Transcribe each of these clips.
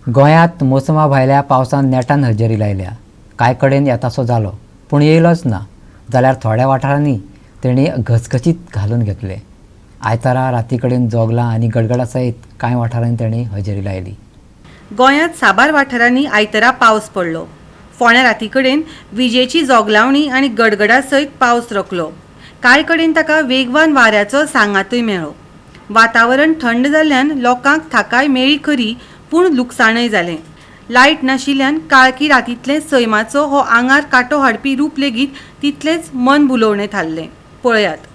गोंयांत मोसमा भायल्या पावसान नेटान हजेरी लायल्या. कांय कडेन येतासो जालो पूण येयलोच ना, जाल्यार थोड्या वाठारांनी तेणी घसघशीत घालून घेतले. आयतारा राती कडेन जोगलां आनी गडगडा सयत कांय वाठारांनी तेणी हजेरी लायली. गोंयांत साबार वाठारांनी आयतारा पावस पडलो. फोंड्या राती कडेन विजेची जोगलावणी आनी गडगडा सयत पावस रकलो. कांय कडेन ताका वेगवान वाऱ्याचो सांगातूय मेळ्ळो. वातावरण थंड जाल्ल्यान लोकांक थाकाय मेळ्ळी खरी, पूण लुकसाणय जालें. लायट नाशिल्ल्यान काळखी रातींतलें सैमाचो हो आंगार कांटो हाडपी रूप लेगीत तितलेंच मन भुलोवणें थारलें. पळयात.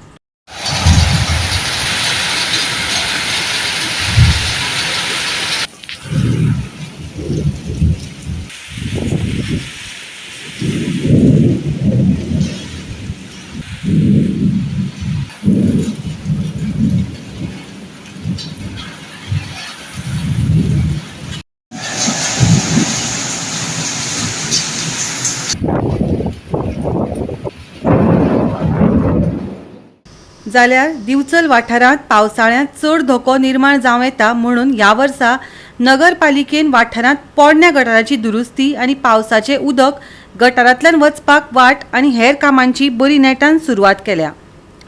जाल्यार दिवचल वाठारांत पावसाळ्यांत चड धोको निर्माण जावं येता म्हणून ह्या वर्सा नगरपालिकेन वाठारांत पोरण्या गटाराची दुरुस्ती आनी पावसाचें उदक गटारांतल्यान वचपाक वाट आनी हेर कामांची बरी नेटान सुरवात केल्या.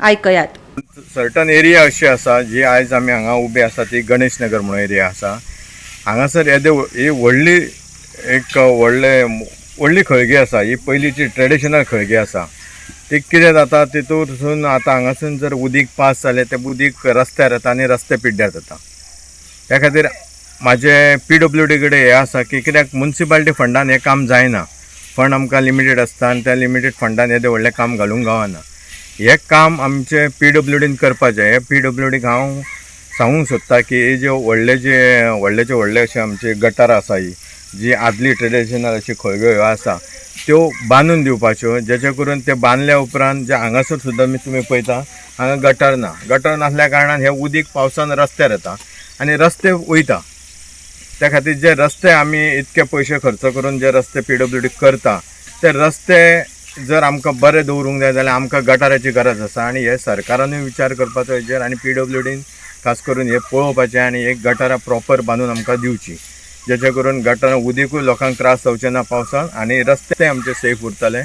आयकयात. सर्टन एरिया अशी आसा जी आयज आमी हांगा उबे आसा ती गणेश नगर म्हणून एरिया आसा. हांगासर येदे ही व्हडली एक व्हडले व्हडली खळगी आसा. ही पयलींची ट्रेडिशनल खळगी आसा. ती कितें जाता तितूरसून आतां हांगासून जर उदीक पास जालें तें उदीक रस्त्यार येता आनी रस्ते पिड्ड्यार जाता. त्या खातीर म्हाजें पीडब्ल्यू डी कडेन हें आसा की कित्याक मुन्सिपालिटी फंडान हें काम जायना. फंड आमकां लिमिटेड आसता आनी त्या लिमिटेड फंडान येदें व्हडलें काम घालूंक गावना. हें काम आमचें पीडब्ल्यू डीन करपाचें. हें पीडब्ल्यू डीक हांव सांगूंक सोदता की हे जे व्हडले जे व्हडलेचे व्हडले अशे आमचे गटारां आसा, ही जी आदली ट्रेडिशनल अशी खळग्यो ह्यो आसा त्यो बांदून दिवपाच्यो, जेचे करून ते बांदल्या उपरांत जे हांगासर सुद्दां तुमी पळयता हांगा गटर ना. गटर नासल्या कारणान हें उदीक पावसान रस्त्यार येता आनी रस्ते वयता. त्या खातीर जे रस्ते आमी इतके पयशे खर्च करून जे रस्ते पीडब्ल्यू डी करता ते रस्ते जर आमकां बरे दवरूंक जाय जाल्यार आमकां गटाराची गरज आसा. आनी हे सरकारानूय विचार करपाचो हेजेर आनी पीडब्ल्यू डीन खास करून हे पळोवपाचें आनी एक गटारां प्रॉपर बांदून आमकां दिवची, जेचे करून गटारां उदीकूय लोकांक त्रास जावचे ना पावसान आनी रस्ते आमचे सेफ उरतले.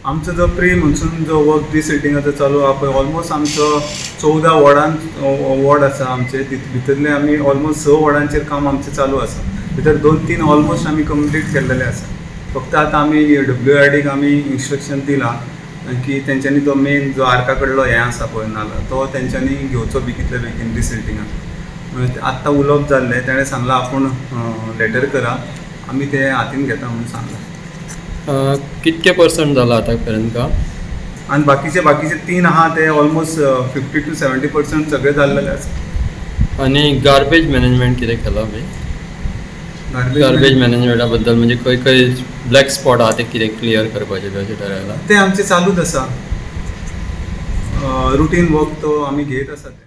आमचो जो प्री मॉन्सून जो वर्क डिसिल्टिंगाचो चालू आहा पळय, ऑलमोस्ट आमचो 14 वॉर्डान वॉर्ड आसा आमचे, भितरले आमी ऑलमोस्ट 6 वॉर्डांचेर काम आमचें चालू आसा. भितर 2-3 ऑलमोस्ट आमी कंप्लीट केल्लेले आसा. फक्त आतां आमी डब्ल्यू आर डीक आमी इन्स्ट्रक्शन दिलां की तेंच्यांनी तो मेन जो आर्का कडलो हें आसा पळय नाला, तो तेंच्यांनी घेवचो बेगींतल्या बेगीन डिसिल्टिंगाक. आत्तां उलोवप जाल्लें, तेणें सांगलां आपूण लेटर करा, आमी ते हातीन घेता म्हणून सांगलां. कितके पर्संट जाला आतां पर्यंत काम? आनी बाकीचे 3 आहा ते ऑलमोस्ट 50 to 70% सगळे जाल्लेले आसा. आनी गार्बेज मॅनेजमेंट कितें केलां आमी? गार्बेज मॅनेजमेंटा बद्दल म्हणजे खंय खंय ब्लॅक स्पॉट आहा ते कितें क्लियर करपाचें बी अशें थारायलां? ते आमचे चालूच आसा, रुटीन वर्क तो आमी घेत आसा ते.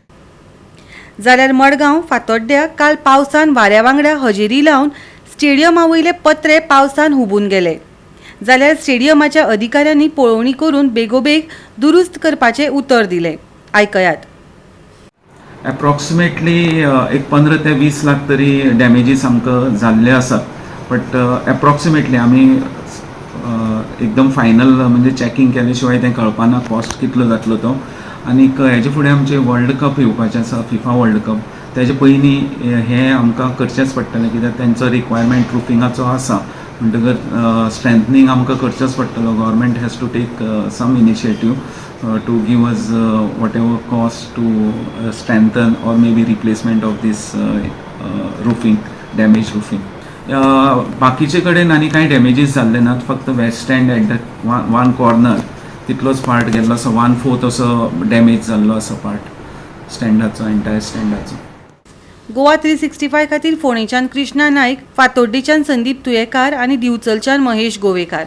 जाल्यार मडगांव फातोड्ड्या काल पावसान वाऱ्या वांगडा हजेरी लावन स्टेडियमा वयले पत्रे पावसान हुबून गेले. जाल्यार स्टेडियमाच्या अधिकाऱ्यांनी पळोवणी करून बेगोबेग दुरुस्त करपाचें उतर दिलें. आयकयात. एप्रॉक्सिमेटली एक 15 ते 20 लाख तरी डॅमेजीस आमकां जाल्ले आसात. बट एप्रॉक्सिमेटली आमी एकदम फायनल म्हणजे चॅकींग केले शिवाय तें कळपाना कॉस्ट कितलो जातलो तो. आनीक हेजे फुडें आमचें वर्ल्ड कप येवपाचें आसा, फिफा वर्ल्ड कप, तेजे पयलीं हें आमकां करचेंच पडटलें, कित्याक तेंचो रिक्वायरमेंट रुफिंगाचो आसा. म्हणटकर स्ट्रेंथनींग आमकां करचेंच पडटलो. Government has to take some initiative to give us whatever cost to strengthen or maybe replacement of this roofing, damage roofing. बाकीचे कडेन आनी कांय डॅमेजीस जाल्ले नात, फक्त west stand at the one corner तितलोच पार्ट गेल्लो आसा, 1/4 असो डॅमेज जाल्लो आसा पार्ट स्टँडाचो, एंटायर स्टँडाचो. गोवा 365 खातीर फोंडेच्यान कृष्णा नायक, फातोड्डेच्यान संदीप तुयेकार आनी दिवचलच्यान महेश गोवेकार.